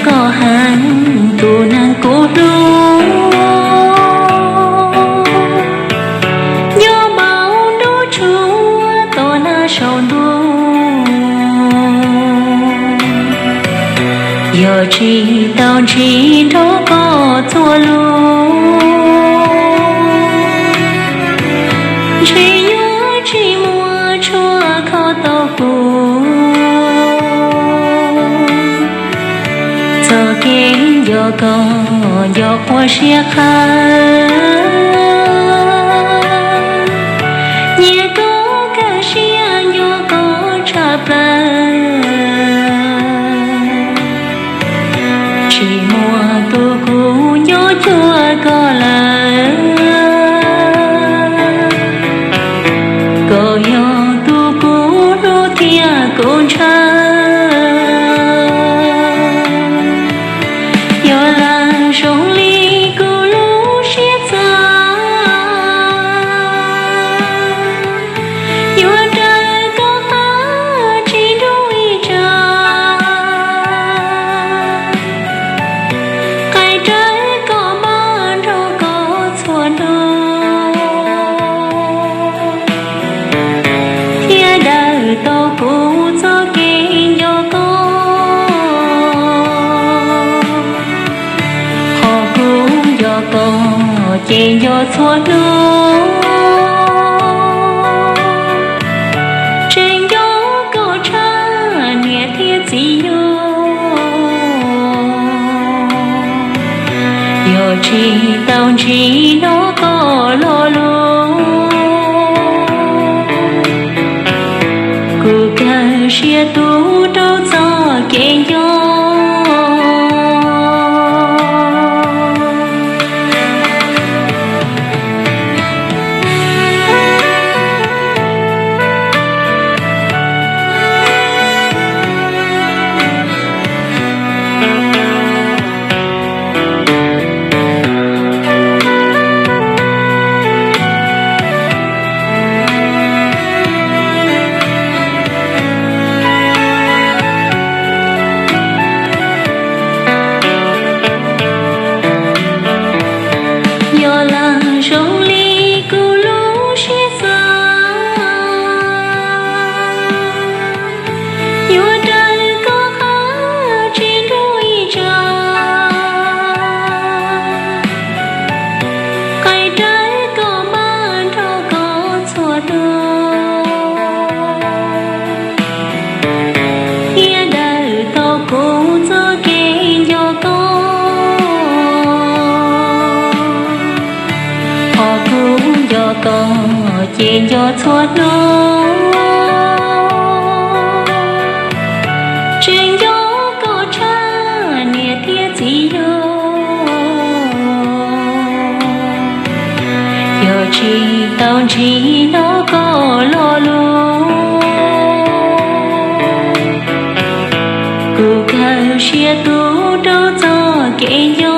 Koj heev tus neeg kuv hlub, nyob npaum nruab tsuab tom nag saum ntuj. Yog tsis tau ntsib nrog koj txhua lus, ntshe yuav tsis muaj tshuaj kho tau kuv. Txoj kev nco koj nco qhuav siab qhawv, nyiam koj kawg siab nco koj tshaj plaws. Tsis muaj tus kuv nco cuag koj lawm, koj yog tus kuv hlub thiab kuv ntshaw. Yog lam zoo li kuv lub siab xav, yuav raws koj qab tsis nrug ib tsam, qaij rawv koj maj nrog koj txhua ntu, thiaj daws tau kuv txoj kev nco koj. Qhov kuv nco koj ces nco txhua hnub, tseem nco koj tshaj niam thiab txiv yug. Yog tsis tau ntsib nrog koj lo lus, kuv kawg siab tu rau txoj kev nco. Yog lam zoo li kuv lub siab xav, yuav raws koj qab tsis nrug ib tsam, qaij rawv koj maj nrog koj txhua hnub, thiaj daws tau kuv txoj kev nco koj. Qhov kuv nco koj ces nco txhua hnub, tseem nco koj tshaj niam thiab txiv yug. Yog tsis tau ntsib nrog koj lo lus, kuv kawg siab tu rau txoj kev nco.